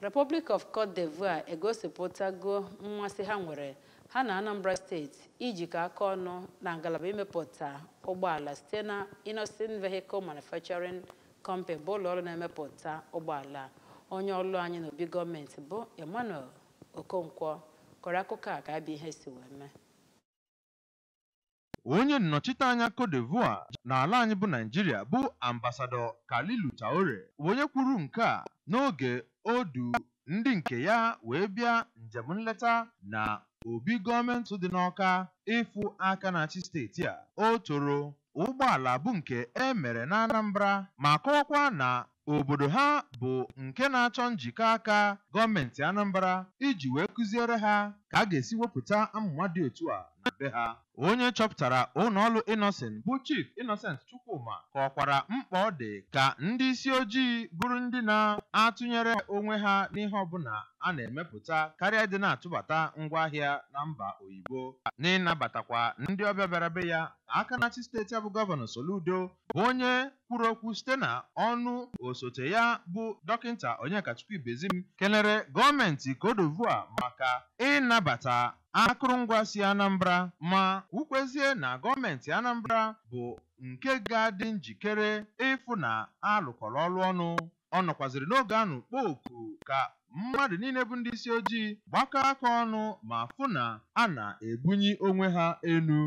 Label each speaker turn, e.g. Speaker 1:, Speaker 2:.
Speaker 1: Republic of Cote d'Ivoire egosipụtago mmasị ha nwere ha na Anambra Steeti ijikọ aka ọnụ na ngalaba imepụta ụgbọala site na Innocent Vehicle Manufacturing Company, bụ ụlọọrụ na-emepụta ụgbọala. Onye ọrụ anyị n'obi gọọmenti bụ Emmanuel Okonkwo kọrọ akụkọ a ka abịa ihe si wee mee.
Speaker 2: Onye nnọchiteanya Cote d'Ivoire n'ala anyị bụ Naijiria bụ Ambasadọ Kalilu Traore bụ onye kwuru nke a n'oge o du ndị nke ya wee bịa njem nleta na obi gọọmenti dị n'Awka ịfụ aka na-achị steeti a. O toro ụgbọala bụ nke e mere na Anambra ma kọwakwa na obodo ha bụ nke na-achọ njikọ aka gọọmenti Anambra iji wee kụziere ha ka a ga-esi wepụta amụma dị otu a na be ha. Onye chọpụtara ụlọọrụ Innocent bụ Chief Innocent Chukwuma kọwakwara mkpa ọ dị ka ndị isi ojii bụrụ ndị na-atụnyere onwe ha n'ihe ọbụla a na-emepụta karịa ịdị na-atụbata ngwaahịa na mba oyibo. N'ịnabatakwa ndị ọbịa bịara be ya, aka na-achị steeti a bụ Gọvanọ Soludo bụ onye kwuru okwu site na ọnụ osote ya bụ Dọkịta Onyekachukwu Ibezim kelere gọọmenti Cote d'Ivoire maka ịnabata akụrụngwa si Anambra ma kwukwezie na gọọmenti Anambra bụ nke ga-adị njikere ịfụ na alụkọrọ ọrụ ọnụ. Ọ nọkwazịrị n'oge ahụ kpọọ oku ka mmadụ niile bụ ndị isi ojii gbakọ aka ọnụ ma fụ na a na-ebunyi onwe ha enu.